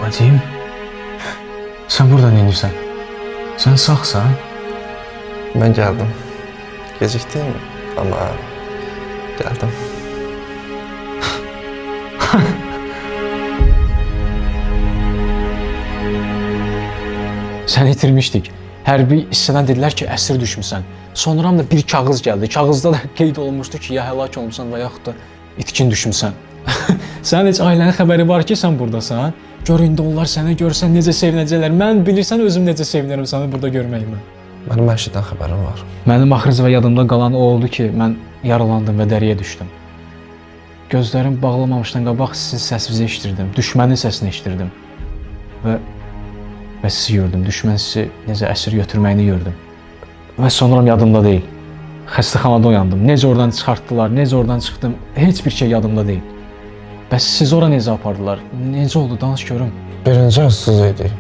Vadim, sən burada nə edirsən? Sən sağsan? Mən gəldim. Gecikdim, amma gəldim. Səni itirmişdik. Hərbi hissədən dedilər ki, əsir düşmüsən. Sonradan da bir kağız gəldi. Kağızda da qeyd olunmuşdu ki, ya həlak olmusan və yaxud da itkin düşmüsən. Sənin heç ailənin xəbəri var ki, sən burdasan? Gör indi onlar səni görsən necə sevinəcəklər. Mən bilirsən özüm necə sevinirəm səni burada görməyimə. Mənim hər şeydən xəbərim var. Mənim axırıncı və yadımda qalan o oldu ki, mən yaralandım və dəriyə düşdüm. Gözlərim bağlamamışdan qabaq sizin səsinizi eşidirdim, düşmənin səsini eşidirdim. Və sizi gördüm, düşmən sizi necə əsir götürməyini gördüm. Və sonra yadımda deyil. Xəstəxanada oyandım. Necə oradan çıxartdılar, necə oradan çıxdım, heç bir şey yadımda deyil. Bəs siz ora necə apardılar? Necə oldu? Danış görüm. Birinci ölsüz idik.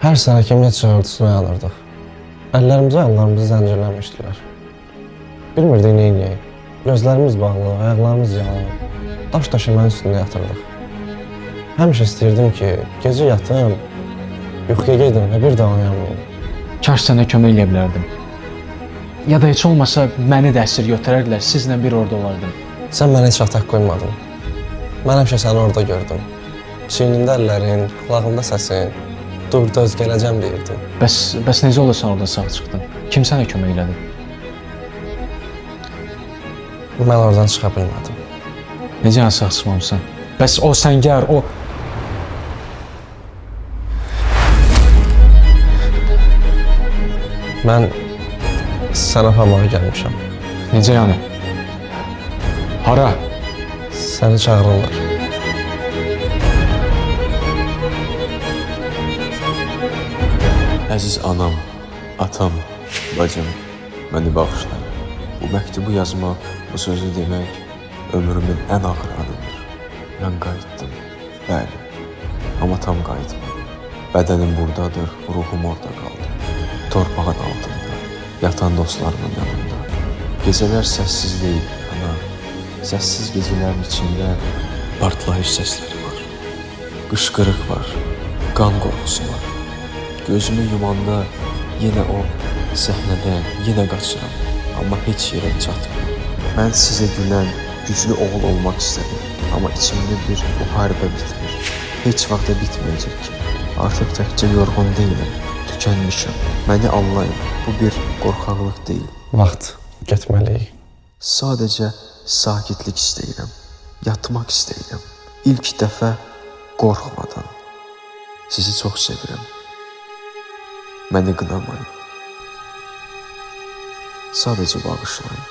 Hər səhər hakimiyyət çığırtısına oyanırdıq. Əllərimizi, ayaqlarımızı zəncirləmişdilər. Bilmirdik nə eləyək. Gözlərimiz bağlı, ayaqlarımız yağlı. Daş döşəmənin üstündə yatırdıq. Həmişə istəyirdim ki, gecə yatım, yuxuya gedim və bir daha oyanmayım. Kaş sənə kömək eləyə bilərdim. Ya da heç olmasa məni də əsir götürərdilər, sizlə bir orada olardım. Sən mənə heç vaxt haqq qoymadın. Mən həmişə səni orada gördüm. Çiynində əllərin, qulağımda səsin. Dur, döz, gələcəm deyirdim. Bəs necə oldu sən orada sağ çıxdın? Kim sənə kömək elədi? Mən oradan çıxa bilmədim. Necə yəni sağ çıxmamısan? Bəs o səngər, o Mən səni aparmağa gəlmişəm. Necə yəni? Hara? Səni çağırırlar. Əziz anam, atam, bacım, məni bağışlayın. Bu məktubu yazmaq, bu sözü demək ömrümün ən ağır anıdır. Mən qayıtdım, bəli, amma tam qayıtmadım. Bədənim buradadır, ruhum orada qaldı. Torpağın altında, yatan dostlarımın yanında. Gecələr səssiz deyil, ana. Səssiz gecələrin içində partlayış səsləri var. Qışqırıq var, qan qorxusu var. Gözümü yumanda yenə o səhnədə yenə qaçıram, amma heç yerə çatmıram. Mən sizə gülən, güclü oğul olmaq istədim, amma içimdə bir müharibə bitmir. Heç vaxt da bitməyəcək ki. Artıq təkcə yorğun deyiləm, tükənmişəm. Məni anlayın, bu bir qorxaqlıq deyil. Vaxt getməliyik. Sadəcə sakitlik istəyirəm. Yatmaq istəyirəm. İlk dəfə qorxmadan. Sizi çox sevirəm. Məni qınamayın. Sadəcə bağışlayın.